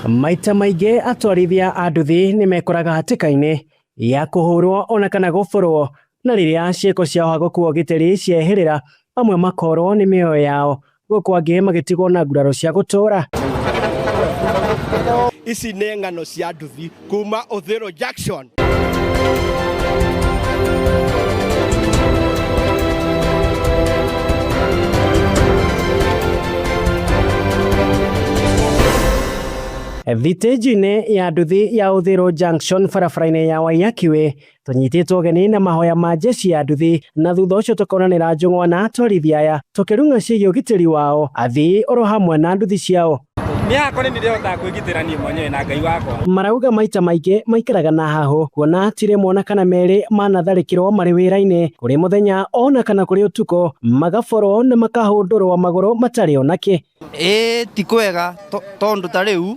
Maita maingĩ atwarithia a nduthi nĩ mekoraga hatĩka-inĩ ya kũhũrwo ona kana gũbũrwo, na rĩrĩa ciĩko cia ũhagũku wa ũgitĩri ciehĩrĩra, amwe makorwo nĩ mĩoyo yao, gũkũ angĩ magĩtigwo na nguraro cia gũtũra. Ici nĩ ng'ano cia nduthi kuma Uthiru Junction. Thitĩnji-inĩ ya nduthi ya Uthiru Junction barabara-inĩ ya Waiyaki Way, tũnyitĩtwo ũgeni na mahoya ma jeshi ya nduthi, na thutha ũcio tũkonanĩra njũng'wa na atwarithia aya tũkĩrung'a ciĩgiĩ ũgitĩri wao, athii oro hamwe na nduthi ciao. Niĩ hakwa nĩ ndĩhotaga kwĩgitĩra niĩ mwenyewe na Ngai wakwa. Marauga maita maingĩ maikaraga na hahũ kuona ti rĩmwe ona kana merĩ manatharĩkĩrwo marĩ wĩra-inĩ, kũrĩ mũthenya ona kana kũrĩ ũtukũ, magaborwo na makahũndũrwo magũrũ matarĩ ona kĩ. Ĩĩ ti kwega tondũ ta rĩu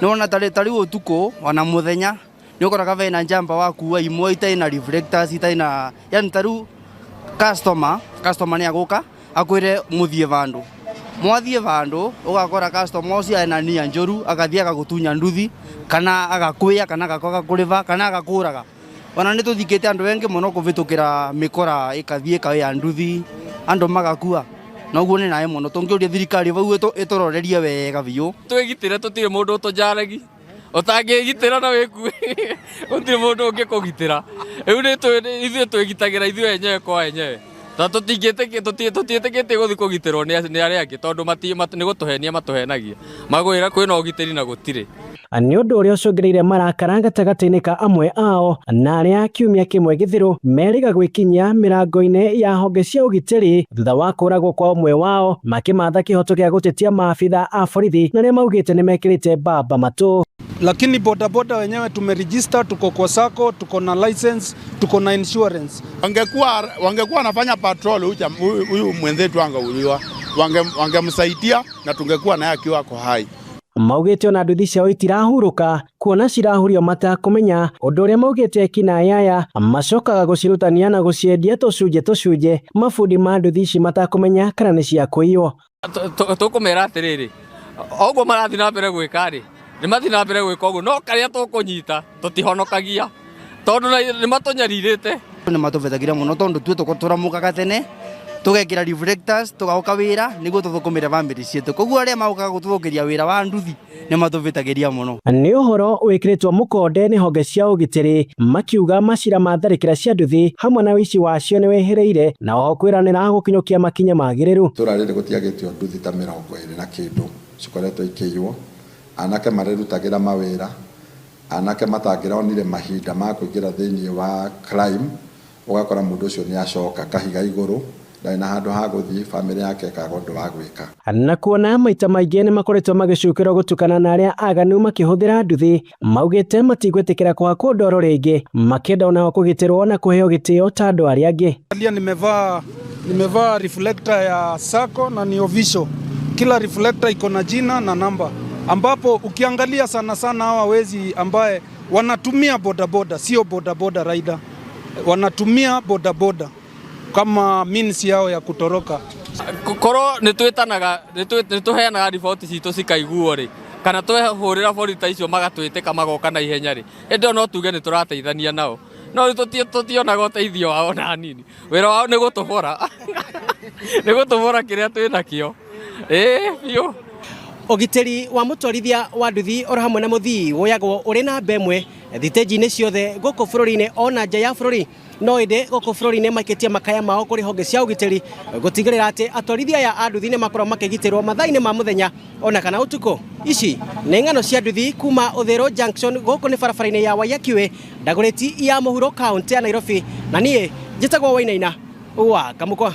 nĩwona ta rĩu ũtukũ ona mũthenya nĩ ũkoraga bena njamba wakua imwe itarĩ na reflectors itarĩ na yani ta rĩu customer customer nĩ agũka akwĩre mũthiĩ vandũ mwathiĩ vandũ ũgakora customer ũcio ena nia njũru agathiĩ agagũtunya nduthi kana agakwĩa kana agakwaga kũrĩva kana agakũraga. Ona nĩ tũthikĩte andũ engĩ mũno kũvĩtũkĩra mĩkora ĩkathiĩ ĩkaya nduthi andũ magakua na ũguo nĩ naĩ mũno tũngĩũria thirikari vau ĩtũrorerie wega biũ. Twĩgitĩre tũtirĩ mũndũ ũtũjaragi, ũtangĩgitĩra na wĩkue gũtirĩ mũndũ ũngĩkũgitĩra. Rĩu ithuĩ twĩgitagĩra ithuĩ enyewe kwa enyewe. Ta tũtiĩtĩkĩtie gũthiĩ kũgitĩrwo nĩ arĩa angĩ tondũ nĩ gũtũhenia matũhenagia. Magwĩra kwĩna ũgitĩri na gũtirĩ. Nĩ ũndũ ũrĩa ũcũngĩrĩire marakara gatagatĩ-inĩ ka amwe ao na arĩa kiumia kĩmwe gĩthiru merĩga gwĩkinyia mĩrango-inĩ ya honge cia ũgitĩri thutha wa kũragwo kwa ũmwe wao, makĩmatha kĩhoto gĩa gũtetia maabitha a borithi na arĩa maugĩte nĩ mekĩrĩte mbamba matũ. Lakini bodaboda wenyewe tumeregister, tuko kwa sacco, tuko na license, tuko na insurance. Wangekuwa wanafanya patrol, huyu mwenzetu angeuliwa, wangemsaidia na tungekuwa naye akiwa ako hai. Maugĩte ona nduthi ciao itirahurũka kuona cirahurio matakũmenya ũndũ ũrĩa maugĩte ekinaĩ aya macokaga gũcirutania na gũciendia tũcunjĩ tũcunjĩ mabundi ma nduthi ici matakũmenya kana nĩ cia kũiywo. Tũkũmera atĩrĩrĩ, oguo marathiĩ na mbere gwĩka rĩ, nĩ mathiĩ na mbere gwĩka ũguo, no karĩa tũkũnyita tũtihonokagia tondũ nĩ matũnyarirĩte. Nĩ matũbetagĩra mũno tondũ tuĩ tũramũkaga tene tũgekĩra reflectors tũgaũka wĩra nĩguo tũthũkũmĩre bamĩrĩ ciitũ, koguo arĩa maũkaga gũtũthũkĩria wĩra wa nduthi nĩ matũbĩtagĩria mũno. Nĩ ũhoro wĩkĩrĩtwo mũkonde nĩ honge cia ũgitĩri makiuga macira ma tharĩkĩra cia nduthi hamwe na ũici wacio nĩ wĩhĩrĩire na oho kwĩranĩra gũkinyũkia makinya magĩrĩru. Itũra rĩrĩ gũtiagĩtio nduthi ta 20 na kĩndũ cikoretwo ikĩiywo, anake marerutagĩra mawĩra, anake matangĩronire mahinda ma kũingĩra thĩinĩ wa crime, ũgakora mũndũ ũcio nĩ acoka kahiga igũrũ, ndarĩ na handũ ha gũthiĩ, bamĩrĩ yake ĩkaga ũndũ wa gwĩka. Na kuona maita maingĩ nĩ makoretwo magĩcukĩrwo gũtukana na arĩa aganu makĩhũthĩra nduthi, maugĩte matigwĩtĩkĩra kũhakwo ndoro rĩngĩ, makĩenda onao kũgitĩrwo na kũheo gĩtĩo ta andũ arĩa angĩ. Angalia, nimevaa reflector ya sacco na ni official. Kila reflector iko na jina na namba, ambapo ukiangalia sana sana hawa wezi ambaye wanatumia bodaboda, sio bodaboda rider, wanatumia bodaboda kama means yao ya kutoroka. Korwo nĩ twĩtanaga, nĩ tũheanaga riboti citũ cikaiguo rĩ, kana twehũrĩra borithi ta icio magatwĩtĩka magoka na ihenya rĩ, hĩndĩ ĩyo no tuge nĩ tũrateithania nao. No rĩu tũtionaga ũteithio wao na hanini. Wĩra wao nĩ gũtũbora. Nĩ gũtũbora kĩrĩa twĩ nakĩo. Ĩĩ, biũ. Ũgitĩri wa mũtwarithia wa nduthi oro hamwe na mũthii woyagwo ũrĩ namba ĩmwe thitĩnji-inĩ ciothe gũkũ bũrũri-inĩ ona nja ya bũrũri. No ĩndĩ gũkũ bũrũri-inĩ maikĩtie makaya mao kũrĩ honge cia ũgitĩri gũtigĩrĩra atĩ atwarithia aya a nduthi nĩ makorwo makĩgitĩrwo mathaa-inĩ ma mũthenya ona kana ũtukũ. Ici nĩ ng'ano cia nduthi kuma Uthiru Junction gũkũ nĩ barabara-inĩ ya Waiyaki Way, Dagoretti ya mũhuro kaũntĩ ya Nairobi, na niĩ njĩtagwo Wainaina wa Kamũkwa.